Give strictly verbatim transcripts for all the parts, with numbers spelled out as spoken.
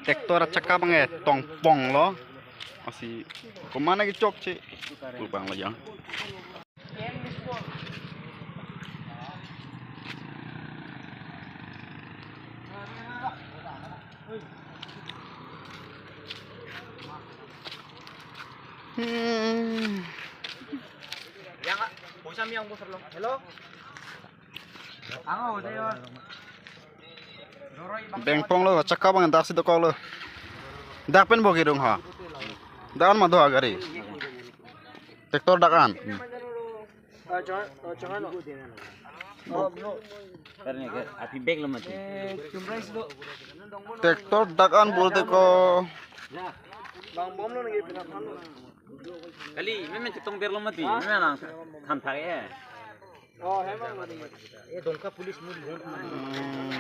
Tractor achakka abang ke tongpong lo. Lasi komat kechokche pu abang lo jang. Hmm. Yang, ah, bosam yang bosam lo. Hello. Ang, oh, saya. Bengpong lo, chakka abang dak si dokok lo. Dak pen bo kedung ha. Dak an ma do agari. Tractor dak an. Karena ke api bag lo mati. Tractor dak an bol te ko. Kali, memang chetong ber lo mati. Memang lang tham thak ya. Oh, memang mati. Eh, Dongka police muri. Hmm.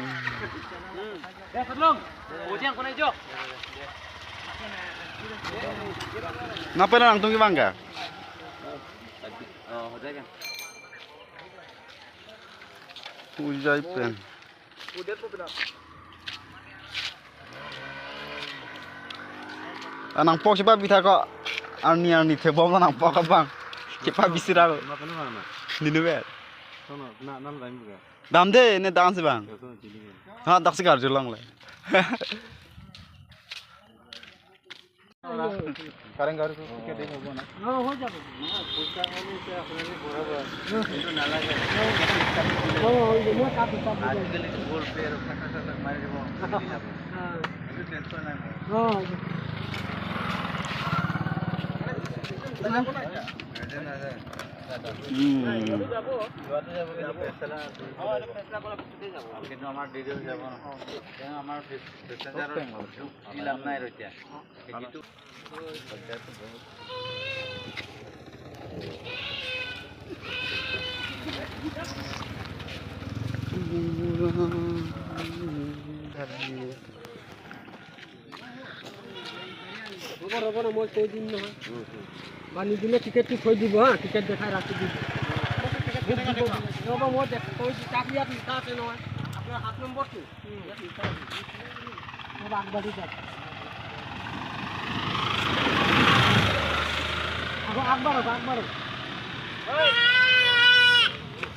Eh, Satlong. Ojang kona jo. Napa na nangtum kevang ke? Oh, hoda kan. Ujai pen. Udet po pina. Ah, nangpok si ba bitha ko. Arni arni thebom lo nangpok abang. Kepa bisira lo. Napa nama nama? Ninu ber. Sono, na, nam lain buka. Damde ne dance abang. Ya, sono, chili kan. Ha, dak si karjulong le. Kareng Ghar ticket দিব না? অ, হৈ যাব। না, পইচা আমি এতিয়া আপোনালোকে ভৰাব। কিন্তু নালাগে। অ, হৈ যাব। মই তাত হিচাপ দি দিম। আজিকালি গুগল পে আৰু ফাটা চাটা মাৰি দিব। অ। এইটো টেনচন নাই মোৰ। অ, হ'ব। নাযায়, নাযায়। উম। যোৱাটো যাব, কিন্তু পেচেলা আছে। অ, এইটো পেচেলা পৰা পিছতে যাব। কিন্তু আমাৰ দেৰি হৈ যাব ন। অ। আমাৰ পেচেঞ্জাৰৰ যুক্তি লাভ নাই আৰু এতিয়া। হ'ব, ৰ'ব না, মই কৈ দিম নহয়। বা নিদিলে টিকেটটো থৈ দিব হা, টিকেট দেখাই ৰাখি দিব। ৰ'ব, মই দেখ-, কৈ দিম, তাক ইয়াত লিখা আছে নহয়, আপোনাৰ সাত নম্বৰটো। আগবাঢ়ি যাওক। আকৌ আগবাঢ়ক, আগবাঢ়ক।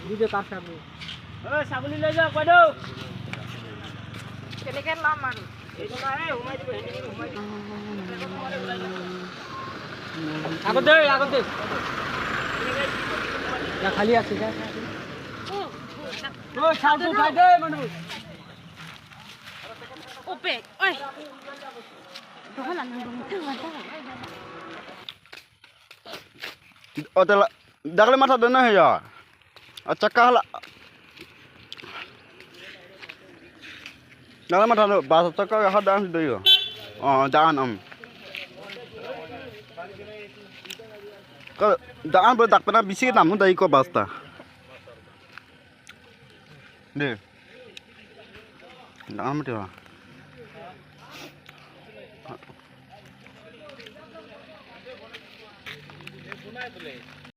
দিদি, তাৰ চাবি। ঐ, ছাগলী লৈ যাওক, বাইদেউ। কেনেকে ল'ম আৰু? এইটো নাই, সোমাই দিব, হেৰি সোমাই দিব। আগত দে, আগত দে। যা, খালী আছে, যা। ঐ, চাউলটো উঠাই দে, মানুহ। Ope, oi. Dohalan nang dong tu ada. Hotel dak le matha dona he ya. Achakka hala. Dak le matha do, bus achakka ha dan do yo. Oh, dan am. Ko dan ber dak pena bisi nam do iko bus ta. De. Dang mati ba.